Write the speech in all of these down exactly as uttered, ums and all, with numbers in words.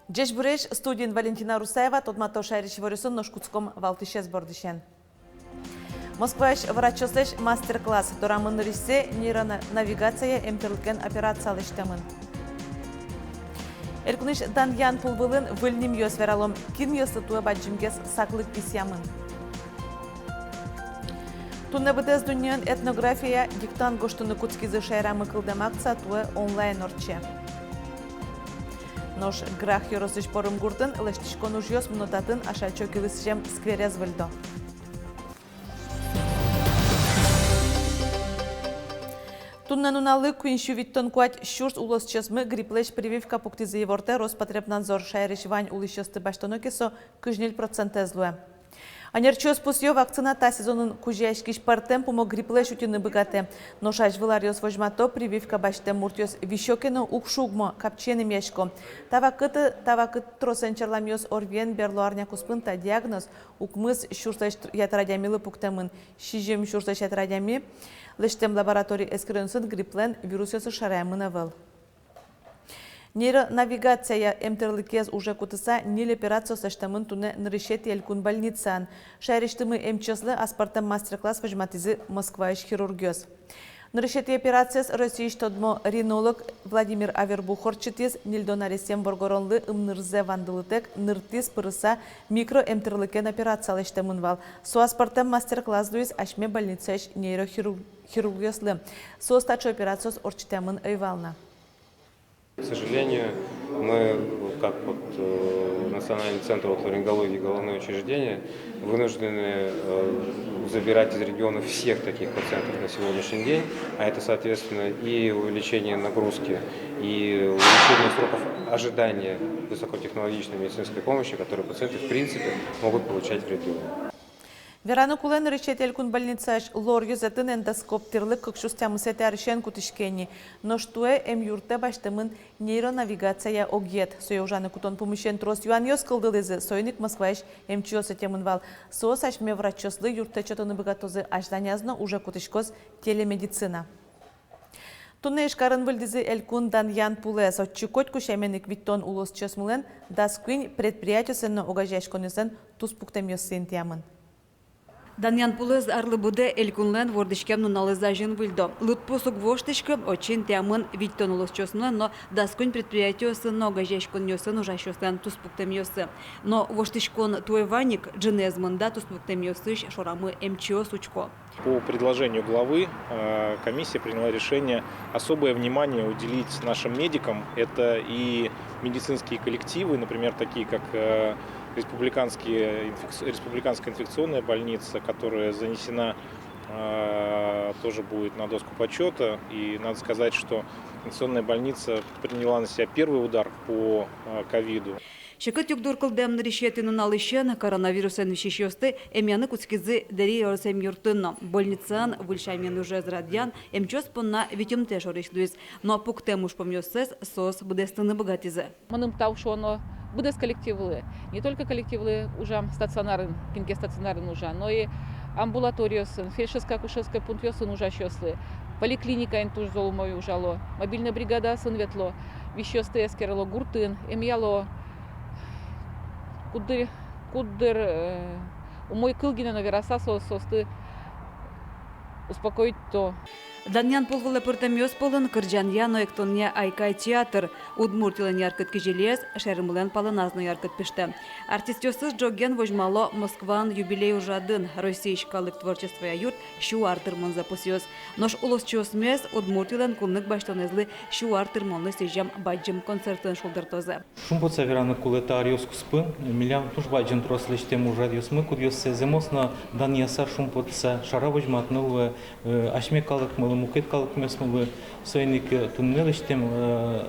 Ӟечбуресь! Студиын Валентина Русаева. Тодмато шаерысь иворъёсын. Нош кутском валтӥсез бордысен. Москваысь врачъёслэсь мастер-класс. Дорамын нырысьсэ нейронавигация эмтӥрлыкен операция лэсьтэмын. Элькунысь Данъян пул вылын выль нимъёс вералом. Кинъёслы туэ бадӟымгес саклык висъямын? Туннэ быдэс дуннеын этнография диктант гожтыны кутскизы. Шаерамы кылдэм акция туэ онлайн ортче. Нош Грах ёросысь Порым гуртын лэсьтӥськон ужъёс мыно. Татын Ашальчи Окилы сӥзем скверез выльдо. Туннэ нуналлы куинь сю витьтон куать сюрс улосчиосмы грипплэсь прививка пуктӥзы, ивортэ Роспотребнадзор. Шаерысь вань улӥсьёсты басьтоно ке, со кызь ньыль процентэз луэ. Ӧнерчиос пусъё: вакцина та сезонын кузёяськись пӧртэм пумо грипплэсь утьыны быгатэ. Нош азьвыл аръёс возьмато: прививка басьтэм муртъёс висё ке но, уг шугмо, капчиен эмъясько. Та вакыт, та вакыт тросэн черламъёс орвиен. Берло арня куспын та диагноз укмыс сюрслэсь ятыр адямилы пуктэмын. Сизьым сюрслэсь ятыр адями лэсьтэм лаборатория эскеронъёсын грипплэн вирусъёсыз шараямын ӧвӧл. Нейронавигация эмтӥрлыкез уже кутыса, ньыль операциос лэсьтэмын туннэ нырысетӥ элькун больницаын. Шаерысьтымы эмчиослы аспӧртэм мастер-класс возьматӥзы Москваысь хирургъёс. Нырысетӥ операциез Россиысь тодмо ринолог Владимир Авербух ортчытӥз. Ньыльдон аресъем воргоронлы ымнырзэ вандылытэк ныртӥз пырыса микроэмтӥрлыкен операция лэсьтэмын вал. Со аспӧртэм мастер-класс луиз асьме больницаысь нейрохирург-, хирургъёслы. Соос таӵе операциос ортчытэмын ӧй вал на. К сожалению, мы, как вот, э, Национальный центр отоларингологии и головного учреждения, вынуждены, э, забирать из регионов всех таких пациентов на сегодняшний день, а это, соответственно, и увеличение нагрузки, и увеличение сроков ожидания высокотехнологичной медицинской помощи, которую пациенты, в принципе, могут получать в регионе. Вераны кулэ, нырысетӥ элькун больницаысь лор ёзэтын эндоскоп тӥрлык кык сюрс тямысэтӥ арысен кутӥське ни. Нош туэ эмъюртэ басьтэмын нейронавигация огъет. Сое ужаны кутон пумысен трос юанъёс кылдылӥзы, соин ик Москваысь эмчиос ӧтемын вал. Соос асьме врачъёслы юрттэт сётыны быгатозы. Азьланяз но уже кутӥськоз телемедицина. Туннэ Ижкарын выльдӥзы элькун Данъян пулэз. Отчы котьку сямен ик витьтон улосчиосмылэн дас куинь предприятиослэн но огазеяськонъёслэн туспуктэмъёссы интыямын. Данъян пулэз арлы быдэ элькунлэн вордӥськем нуналэз азьын выльдо. Лыдпус уг воштӥськы, отчы интыямын витьтон улосчиосмылэн но дас куинь предприятиосын но огазеяськонъёсын ужасьёслэн туспуктэмъёссы. Но воштӥськон туэ вань ик, ӝынызэ мында туспуктэмъёсысь шорамы эмчиос учко. По предложению главы, э, комиссия приняла решение особое внимание уделить нашим медикам. Это и медицинские коллективы, например, такие как, э, республиканские инфекц-, республиканская инфекционная больница, которая занесена, э, тоже будет на доску почёта. И надо сказать, что инфекционная больница приняла на себя первый удар по, э, ковиду. Секыт югдур кылдэм нырысетӥ нуналысен коронавирусэн висисьёсты эмъяны кутскизы Дэри ёрос эмъюртын но. Больницаын выль сямен ужез радъян эмчиос понна витьымтэ шорысь луиз. Но пуктэм ужпумъёссэс соос быдэстыны быгатӥзы. Мыным тау шуоно быдэс коллективлы, не только коллективлы, ужам стационарын, кин ке стационарын ужа, но и амбулаториосын, фельдшерско-акушерской пунктъёсын ужасьёслы, поликлиникаын туж зол умой ужало, мобильной бригадаосын ветло, висисьёсты эскерло, гуртын эмъяло. Куддыр, куддыр, э, умой кыл гинэ но вераса, со-, соосты успокоить то. Данъян пул вылэ пыртэмъёс пӧлын кырӟанъя но эктонъя «Айкай» театр. Удмуртилэн яркыт кизилиез шаермылэн палэназ но яркыт пиштэ. Артистъёсыз ӝоген возьмало Москваын юбилей ужрадын. Россиысь калык творчествоя юрт сю ар тырмонзэ пусъёз. Нош улосчиосмес Удмуртилэн кунлык басьтонэзлы сю ар тырмонлы сӥзем бадӟым концертын шулдыртозы. Шумпотыса вераны кулэ, та аръёс куспын милям туж бадӟым трос лэсьтэм ужрадъёсмы, кудъёссэ зэмос но данъяса, шумпотыса шара возьматыны луэ, э, асьме калыкмылы, мукет калыкмесмылы. Соин ик, э, туннэ лэсьтэм, э,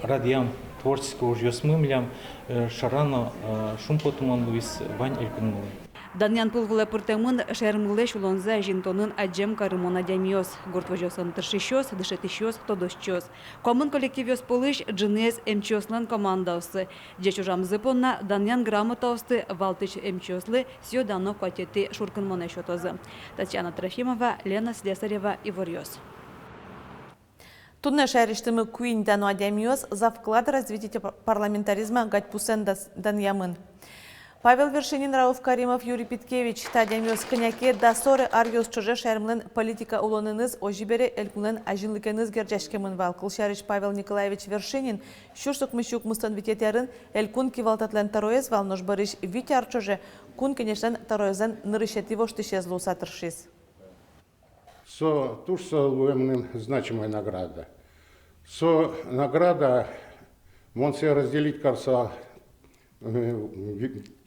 радъям творческой ужъёсмы милям, э, шара но, э, шумпотымон луиз вань элькунмылы. Данъян пул вылэ пыртэмын шаермылэсь улонзэ азинтонын адӟем карымон адямиос, гурт возёсын тыршисьёс, дышетӥсьёс, тодосчиос. Куамын коллективъёс пӧлысь ӝыныез эмчиослэн командаоссы. Ӟеч ужамзы понна Данъян грамотаосты валтӥсь эмчиослы сӥё-дано куатетӥ шуркынмонэ сётозы. Татьяна Трофимова, Лена Слесарева, «Иворъёс». Туннэ шаерысьтымы куинь дано адямиос «За вклад в развитие пар-, парламентаризма» гадьпусэн дас-, данъямын. Павел Вершинин, Рауф Каримов, Юрий Питкевич. Та адямиос кӧня ке дасоре аръёс ӵоже шаермылэн политика улонэныз, озьы бере элькунлэн азинлыкеныз герӟаськемын вал. Кылсярысь, Павел Николаевич Вершинин сюрс укмыссю укмыстон витетӥ арын элькун кивалтэтлэн тӧроез вал, нош бӧрысь вить ар ӵоже Кун Кенешлэн тӧроезлэн нырысетӥ воштӥсез луыса тыршиз. Со туж со луэ мыным значимая награда. Со награда, мон сое разделить карысал, э,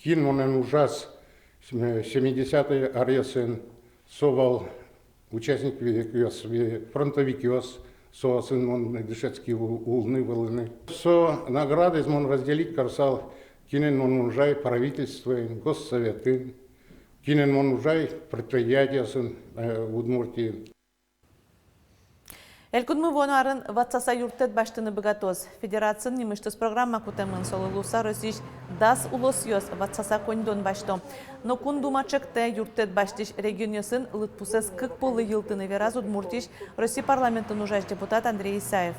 кин монэн ужаз, э, семидесятый аръёсын, со вал участникъёс, э, фронтовикъёс, соосын мон дышетски у-, улыны-вылыны. Со наградаез мон разделить карысал, кинэн мон ужай правительствоын, Госсоветын, кинэн мон ужай предприятиосын, э, Удмуртиын. Элькунмы вуоно арын ватсаса юрттэт басьтыны быгатоз. Федерациын нимысьтыз программа кутэмын, солы луыса Россиысь дас улосъёс ватсаса коньдон басьто. Но Кун Дума ӵектэ юрттэт басьтӥсь регионъёсын лыдпусэз кык поллы йылтыны, вераз Удмуртиысь Россия парламентын ужась депутат Андрей Исаев.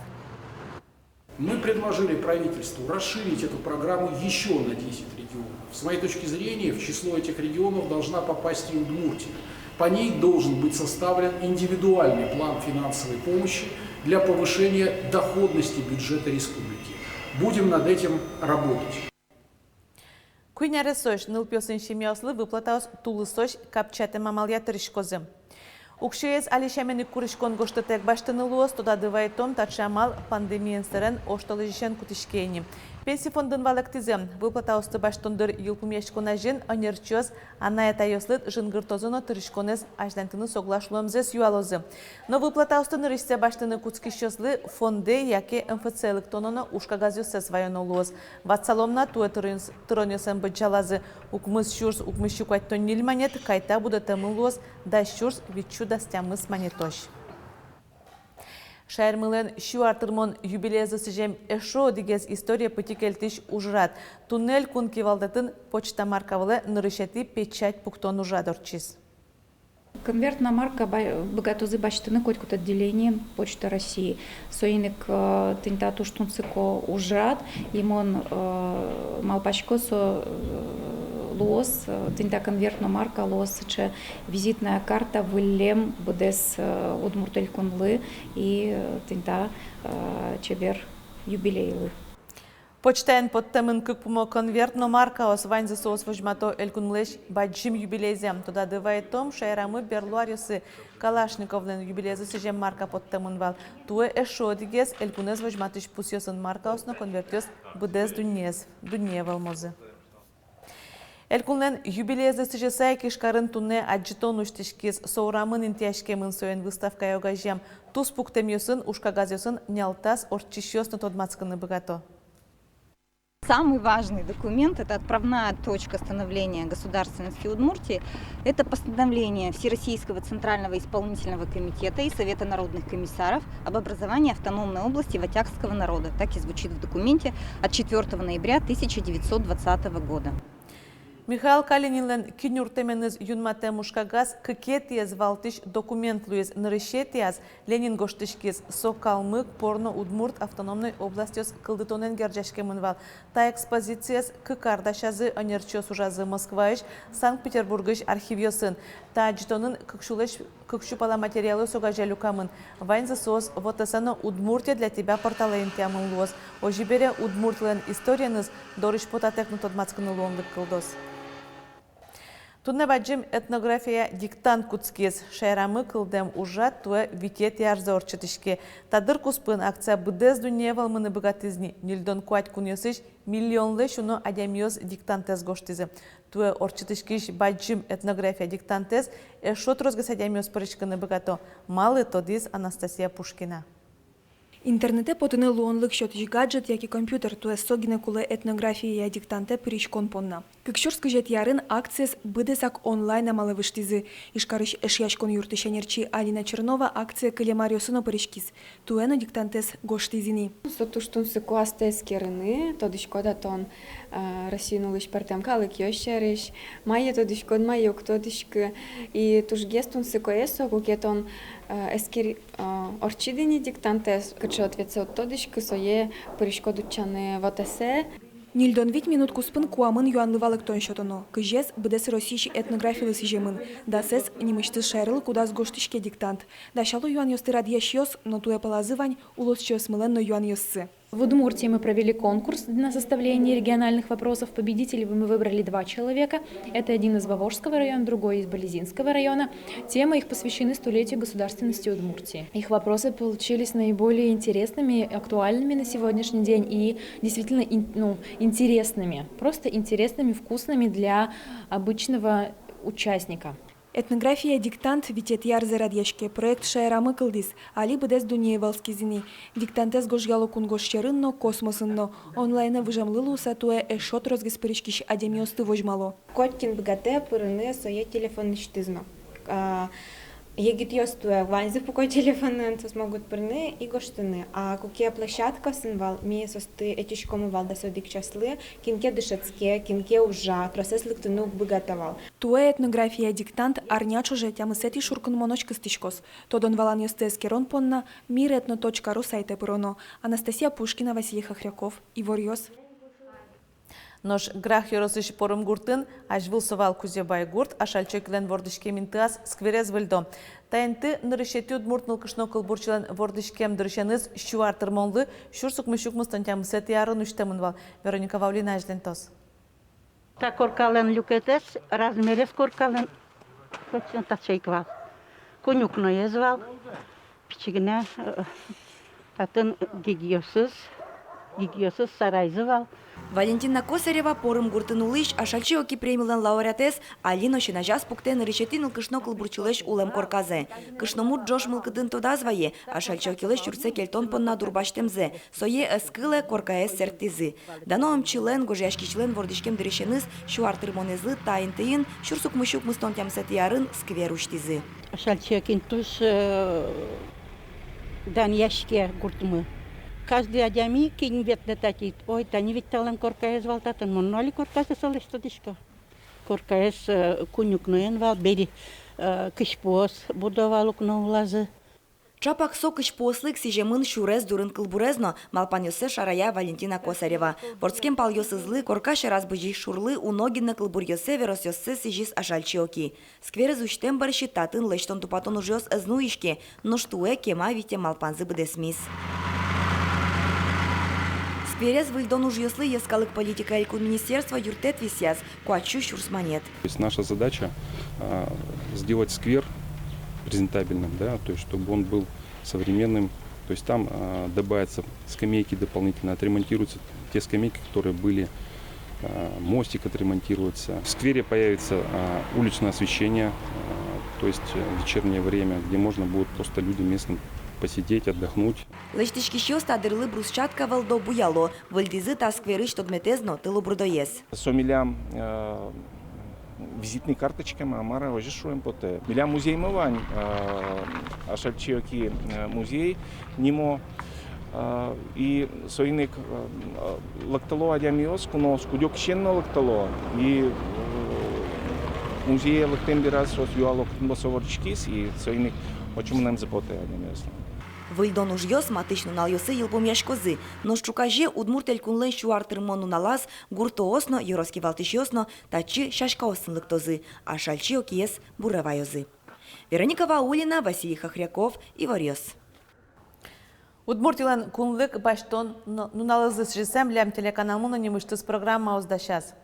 Мы предложили правительству расширить эту программу ещё на десять регионов. С моей точки зрения, в число этих регионов должна попасть и Удмуртия. По ней должен быть составлен индивидуальный план финансовой помощи для повышения доходности бюджета республики. Будем над этим работать. Куинь аресозь нылпиосын семьяослы выплатаос тулысозь капчатэм амалъя тырӥськозы. Уксёез али сямен ик куриськон гожтэтэк басьтыны луоз. Тодады вайытом, таӵе амал пандемиен сэрен оштолэзьысен кутӥське ини. Пенси фондын валэктӥзы: выплатаосты басьтон дыр йылпумъяськон азьын ӧнерчиос анай-атайёслы жингыртозы но тырӥськонэз азьланьтыны соглаш луэмзэс юалозы. Но выплатаосты нырысьсэ басьтыны кутскисьёслы фондэ яке МФЦ-е лыктоно но ужкагазъёссэс ваёно луоз. Ватсалом на, туэ тырон-, тыронъёсын быдӟалазы укмыс сюрс укмыссю куатьтон ньыль манет, кайта будэтэмын луоз дас сюрс витьсю дас тямыс манетозь. Шаермылэн сю ар тырмон юбилеезлы сӥзем эшшо одӥгез историе пытьы кельтӥсь ужрад. Туннэ элькун кивалтэтын почта марка вылэ нырысетӥ печать пуктон ужрад ортчиз. Конвертной марка ба-, быгатозы басьтыны котькуд отделениын Почта России. Соин ик, э, тӥни та туж тунсыко ужрад, и мон, э, малпасько, со, э, луоз, э, тӥни та конвертной марка луоз сыӵе визитная карта выллем быдэс, э, Удмурт Элькунлы и, э, тӥни та, э, чебер юбилейлы. Почтаен поттэмын кык пумо конверт но маркаос, ваньзы соос возьмато элькунмылэсь бадӟым юбилейзэ. Тодады вайытом, шаерамы берло аръёсы Калашниковлэн юбилеезлы сӥзем марка поттэмын вал. Туэ эшшо одӥгез, элькунэз возьматӥсь пусъёсын маркаос но конвертъёс быдэс дуннеез, дуннее вӧлмозы. Элькунлэн юбилеезлы сӥзьыса ик Ижкарын туннэ адӟытон усьтӥськиз. Со урамын интыяськемын, соин выставкае огазеям. Туспуктэмъёсын, ужкагазъёсын нялтас ортчисьёс но тодматскыны быгато. Самый важный документ, это отправная точка становления государственности Удмуртии, это постановление Всероссийского Центрального исполнительного комитета и Совета народных комиссаров об образовании автономной области вотякского народа. Так и звучит в документе от четвёртого ноября тысяча девятьсот двадцатого года. Михаил Калининлэн кинюртэменыз юнматэм ужкагаз кыкетӥез валтӥсь документ луиз. Нырысетӥяз Ленин гожтӥськиз, со калмык, пор но удмурт автономной областьёс кылдытонэн герӟаськемын вал. Та экспозициез кык ар дасязы, ӧнерчиос ужазы Москваысь, Санкт-Петербургысь архивъёсын. Та адӟытонын кык сюлэсь кык сю пала материалъёс огазе люкамын. Ваньзы соос вотэсэ но «Удмуртия для тебя» порталэ интыямын луоз. Озьы бере, Удмуртилэн историеныз дорысь потатэк но тодматскыны луонлык кылдоз. Туннэ бадӟым этнография диктант кутскиз. Шаерамы кылдэм ужрад туэ витетӥ арзэ ортчытӥське. Та дыр куспын акция быдэс дуннее вӧлмыны быгатӥз ни. Ньыльдон куать кунъёсысь миллионлэсь уно адямиос диктантэз гожтӥзы. Туэ ортчытӥськись бадӟым этнография диктантэз эшшо тросгес адямиос пыриськыны быгато. Малы, тодӥз Анастасия Пушкина. Интернетэ потыны луонлык сётӥсь гаджет яке компьютер, туэ со гинэ кулэ этнография диктантэ пыриськон понна. Кык сюрс кызетӥ арын акциез быдэсак онлайн амалэ выжтӥзы. Ижкарысь Эшъяськон юртысь ӧнерчи Алина Чернова акцие кылем аръёсы но пыриськиз. Туэ но диктантэз гожтӥз ини. Со туж тунсыко астэ эскерыны, тодӥськод-а тон, э, Россиын улӥсь пӧртэм калыкъёс сярысь, мае тодӥськод, мае уг тодӥськы. И тужгес тунсыкоез со, куке тон, э, эскер-, э, ортчид ини диктантэз, кыӵе ответсэ уд тодӥськы, сое пыриськод утчаны вотэсэ. Ньыльдон вить минут куспын куамын юанлы валэктон сётоно. Кызез быдэс Россиысь этнографилы сӥземын. Дасэз нимысьтыз шаерлы кудаз гожтӥське диктант. Дасяло юанъёсты радъясьёс, но туэ пӧлазы вань улосчиосмылэн но юанъёссы. В Удмуртии мы провели конкурс на составление региональных вопросов. Победителей мы выбрали два человека. Это один из Вавожского района, другой из Балезинского района. Темы их посвящены столетию государственности Удмуртии. Их вопросы получились наиболее интересными, актуальными на сегодняшний день и действительно ин-, ну, интересными. Просто интересными, вкусными для обычного участника. Этнография диктант витетӥ арзэ радъяське. Проект шаерамы кылдӥз, али быдэс дуннее вӧлскиз ини. Диктантэз гожъяло кунгож сьӧрын но, космосын но. Онлайнэ выжемлы луыса туэ эшшо тросгес пыриськись адямиосты возьмало. Котькин быгатэ пырыны сое телефонысьтыз но. А, егитъёс туэ ваньзы пуко телефонын, соос могут пырыны и гожтыны. А куке площадкаосын вал, ми соосты ӧтиськомы вал дас одӥг часлы, кин ке дышетске, кин ке ужа, тросэз лыктыны уг быгато вал. Туэ этнография диктант арня ӵоже тямысэтӥ шуркынмонозь кыстӥськоз. Тодон-валанъёсты эскерон понна мир этно точка ру сайтэ пыроно. Анастасия Пушкина, Василий Хохряков, «Иворъёс». Нош Грах ёросысь Порым гуртын, азьвыл со вал Кузебай гурт, Ашальчи Окилэн вордӥськем интыяз скверез выльдо. Та инты нырысетӥ удмурт нылкышно кылбурчилэн вордӥськем дырысеныз сю ар тырмонлы, сюрс укмыссю укмыстон тямысэтӥ арын усьтэмын вал. Вероника Ваулина азьлантоз. Та коркалэн люкетэз, размерез коркалэн точно таӵе ик вал. Куинь укноез вал, пичи гинэ, э, татын гигиосыз, гигиосыз сарайзы вал. Валентина Косарева, Порым гуртын улӥсь, Ашальчи Оки премилэн лауреатэз, али но син азяз пуктэ нырысетӥ нылкышно кылбурчилэсь улэм корказэ. Кышномурт ӝож мылкыдын тодаз вае Ашальчи Окилэсь юртсэ кельтон понна дурбасьтэмзэ. Сое ӧз кылэ, коркаез сэрттӥзы. Дано ымчилэн, гожъяськисьлэн вордӥськем дырысеныз сю ар тырмонэзлы та интыын сюрс укмыссю укмыстон тямысэтӥ арын сквер усьтӥзы. Ашальчи Окиен туж, э, данъяське гуртмы. Каждый адями, кин ветлэ татӥ: ой, тани ведь талэн коркаез вал татын, мон но али корказэ солэсь тодӥсько. Коркаез, э, куинь укноен вал, бери, э, кызьпуос будо вал укно улазы. Чапак со кызьпуослы ик сӥземын сюрес дурын кылбурез но, малпанъёссэ шарая Валентина Косарева. Вордскем палъёсызлы, корка сьӧраз бызись шурлы уно гинэ кылбуръёссэ, веросъёссэ сӥзиз Ашальчи Оки. Скверез усьтэм бӧрсьы татын лэсьтон-тупатон ужъёс ӧз нуиське, нош туэ кема вите малпанзы быдэсмиз. Скверез выльдон ужъёслы Йӧскалык политикая элькун министерство юрттэт висъяз куать сю сюрс манет. То есть наша задача, а, сделать сквер презентабельным, да, то есть чтобы он был современным, то есть там, а, добавятся скамейки дополнительно, отремонтируются те скамейки, которые были, а, мостик отремонтируется. В сквере появится, а, уличное освещение, а, то есть, э, в вечернее время, где можно будет просто людям местным посидеть, отдохнуть. Лэсьтӥськисьёс та дырлы брусчатка вӧлдо, буяло. Выльдӥзы та скверысь тодметэз но тылобурдоез. Со милям, э, визитной карточкамы-а, мар-а, озьы шуэм потэ. Милям музеймы вань, э, Ашальчи Оки, э, музей нимо. Э, и соин ик, э, лыктыло адямиос, куноос, кыдёкысен но лыктыло. И, э, музее лыктэм бераз соос юало, кытын бо со вордскиз, и соин ик отчы мынэмзы потэ адямиослэн. Выльдон ужъёс матысь нуналъёсы йылпумъяськозы. Нош ӵуказе Удмурт Элькунлэн сю ар тырмон нуналаз гуртоос но, ёрос кивалтӥсьёс но татчы сяськаосын лыктозы, Ашальчи Окиез буре ваёзы. Вероника Ваулина, Василий Хохряков, «Иворъёс». Удмуртилэн кунлык басьтон ну-, нуналызлы сӥзьыса милям телеканалмы но нимысьтыз программаос дасяз.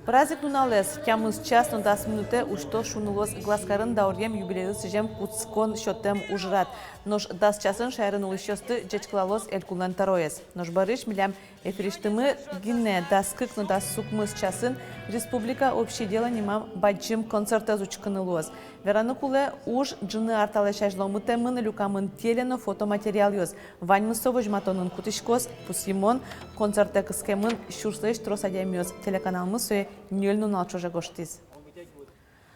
Праздник нуналэз тямыс час но дас минутэ усьтоз шуны луоз Глазкарын дауръем юбилейлы сӥзем кутскон сётэм ужрад. Нош дас часын шаерын улӥсьёсты ӟечкылалоз Элькунлэн тӧроез. Нош бӧрысь милям эфирысьтымы гинэ дас кык но дас укмыс часын «Республика общее дело» нимам бадӟым концертэз учкыны луоз. Вераны кулэ, уж ӝыны ар талэсь азьло мытэмын, люкамын теле но фотоматериалъёс. Ваньмыз со возьматонын кутӥськоз, пусйымон: концертэ кыскемын сюрслэсь трос адямиос. Телеканалмы сое ньыль нунал ӵоже гожтӥз.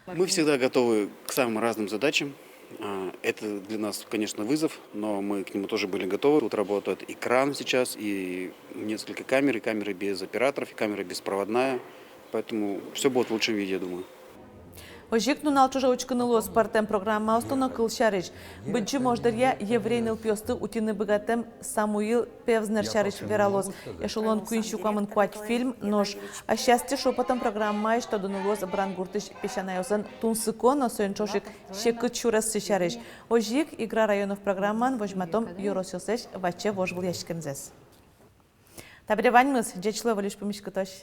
Мы всегда готовы к самым разным задачам. А, это для нас, конечно, вызов, но мы к нему тоже были готовы. Тут работает и кран сейчас, и несколько камер, и камеры без операторов, и камера беспроводная. Поэтому всё будет в лучшем виде, я думаю. Озьы ик нунал ӵоже учкыны луоз пӧртэм программаосты но кыл сярысь. Быдӟым ож дыръя еврей нылпиосты утьыны быгатэм Самуил Певзнер сярысь вералоз. Эшелон куинь сю куамын куать фильм, нош «Асьсэсьтыз шепотом» программаысь тодыны луоз Брангуртысь песянайёслэн тунсыко но соин ӵош ик секыт сюрессы сярысь. Озьы ик «Игра районов» программаын возьматом ёросъёслэсь ваче вожвылъяськемзэс. Табере ваньмыз. Ӟеч луэ, выльысь пумиськытозь.